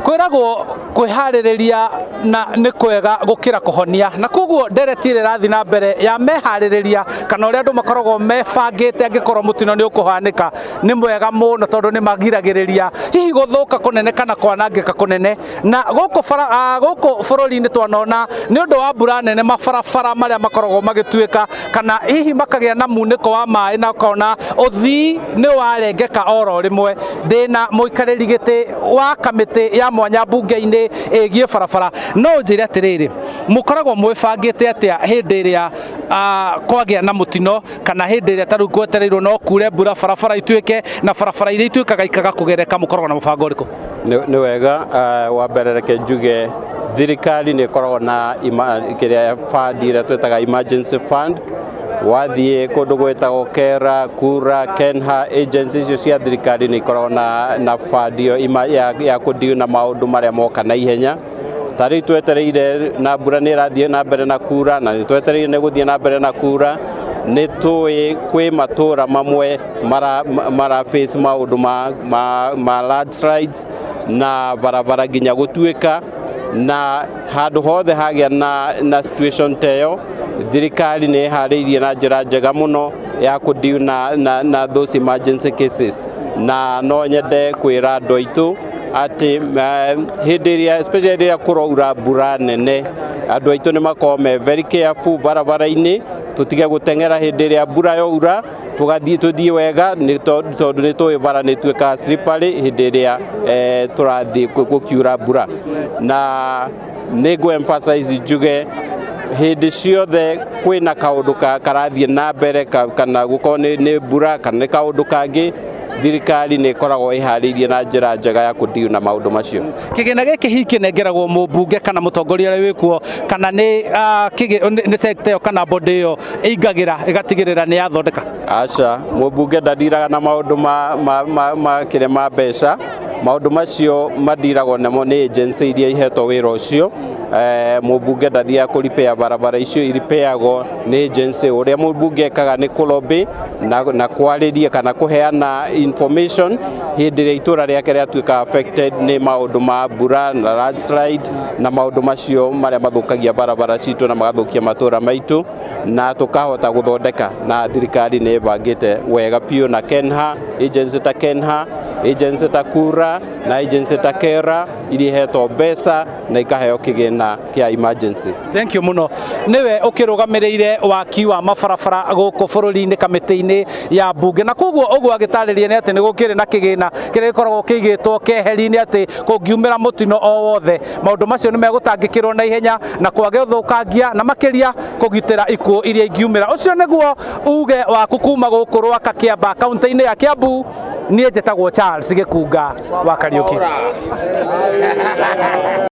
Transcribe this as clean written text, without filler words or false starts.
Kwĩragwo kwĩharĩrĩria na nĩ kwega gũkĩra kũhonia, na koguo ndereti ĩrĩa ĩrathiĩ na mbere ya meharĩrĩria kana ũrĩa andũ makoragwo mebangĩte angĩkorwo mũtino nĩ ũkũhanĩka nĩ mwega mũno, tondũ nĩ magiragĩrĩria hihi gũthũka kũnene kana kwanangĩka kũnene. Na gũkũ bara gũkũ bũrũri-inĩ twanona nĩ ũndũ wa mbura nene mabarabara marĩa makoragwo magĩtuĩka kana hihi makagĩa na munĩko wa maĩ na ũkona ũthii nĩ warengeka oro rĩmwe. Ndĩna mũikarĩri gĩtĩ wa kamĩtĩ ya mwanya mbunge-inĩ ĩgiĩ barabara. No ũnjĩre atĩrĩrĩ, mũkoragwo mwĩbangĩte atĩa hĩndĩ ĩrĩa kwagĩa na mũtino, kana hĩndĩ ĩrĩa ta rĩu gwetereirwo no kure mbura barabara ituĩke na barabara iria ituĩkaga ikaga kũgereka, mũkoragwo na mũbango ũrĩkũ? Nĩ wega. Wa mbere reke njuge thirikari nĩ ĩkoragwo na kĩrĩa fund ĩrĩa twĩtaga emergency fund. Wathiĩ kũndũ gwĩtagwo KERA, KURA, KENHA, agency icio cia thirikari nĩ ikoragwo na fund ĩyo ya kũdeal na maũndũ marĩa moka na ihenya. Ta rĩu twetereire na mbura nĩ ĩrathiĩ na mbere na kura, na nĩ twetereire nĩ gũthiĩ na mbere na kura. Nĩ tũĩ kwĩ matũra mamwe mara face maũndũ ma landslides na barabara nginya gũtuĩka, na handũ hothe hagĩa na situation ta ĩyo, thirikari nĩ ĩharĩirie na njĩra njega mũno ya kũdeal na those emergency cases. Na no nyende kwĩra andũ aitũ atĩ hĩndĩ ĩrĩa, especially rĩrĩa kũraura mbura nene, andũ aitũ nĩ makorwo me very careful barabara-inĩ. Tũtige gũteng'era hĩndĩ ĩrĩa mbura yaura, tũgathiĩ tũthiĩ wega, nĩ tondũ nĩ tũĩ bara nĩ ituĩkaga slippery hĩndĩ ĩrĩa tũrathiĩ gũkiura mbura. Na nĩ ngũ emphasize njuge hĩndĩ ciothe kwĩna kaũndũ karathiĩ na mbere kana gũkorwo nĩ mbura kana nĩ kaũndũ kangĩ, thirikari nĩ ĩkoragwo ĩharĩirie na njĩra njega ya kũdeal na maũndũ macio. Kĩgĩna gĩkĩ hihi kĩnengeragwo mũmbunge kana mũtongoria ũrĩa wĩkuo, kana nĩ sector ĩyo kana body ĩyo ĩingagĩra ĩgatigĩrĩra nĩ yathondeka? Aca, mũmbunge ndandiraga na maũndũ ma kĩrĩa ma mbeca. Maũndũ macio madiragwo namo nĩ agency iria ihetwo wĩra ũcio. Mũmbunge ndathiaga kũ repair barabara icio, iripeagwo nĩ agency. Ũrĩa mũmbunge ekaga nĩ kũlobby na kwarĩria kana kũheana information hĩndĩ ĩrĩa itũra rĩake rĩatuĩka affected nĩ maũndũ ma mbura na landslide na maũndũ macio marĩa mathũkagia barabara citũ na magathũkia matũra maitũ, na tũkahota gũthondeka. Na thirikari nĩ ĩbangĩte wega biũ na KENHA, agency ta KENHA, agency ta KURA na agency ta KERA iria ihetwo mbeca na ikaheo kĩgĩna kĩa emergency. Thank you mũno. Nĩwe ũkĩrũgamĩrĩire waki wa mabarabara gũkũ bũrũri-inĩ kamĩtĩ-inĩ ya mbunge, na koguo ũguo agĩtarĩria nĩ atĩ nĩ gũkĩrĩ na kĩgĩna kĩrĩa gĩkoragwo kĩigĩtwo keheri-inĩ atĩ kũngiumĩra mũtino o wothe maũndũ macio nĩ megũtangĩkĩrwo na ihenya na kwage ũthũkangia na makĩria kũgitĩra ikuũ iria ingiumĩra. Ũcio nĩguo uge waku kuma gũkũ Rwaka Kĩamba, kaunti-inĩ ya Kiambu. Niĩ njĩtagwo Charles Gĩkunga wa Kariũki.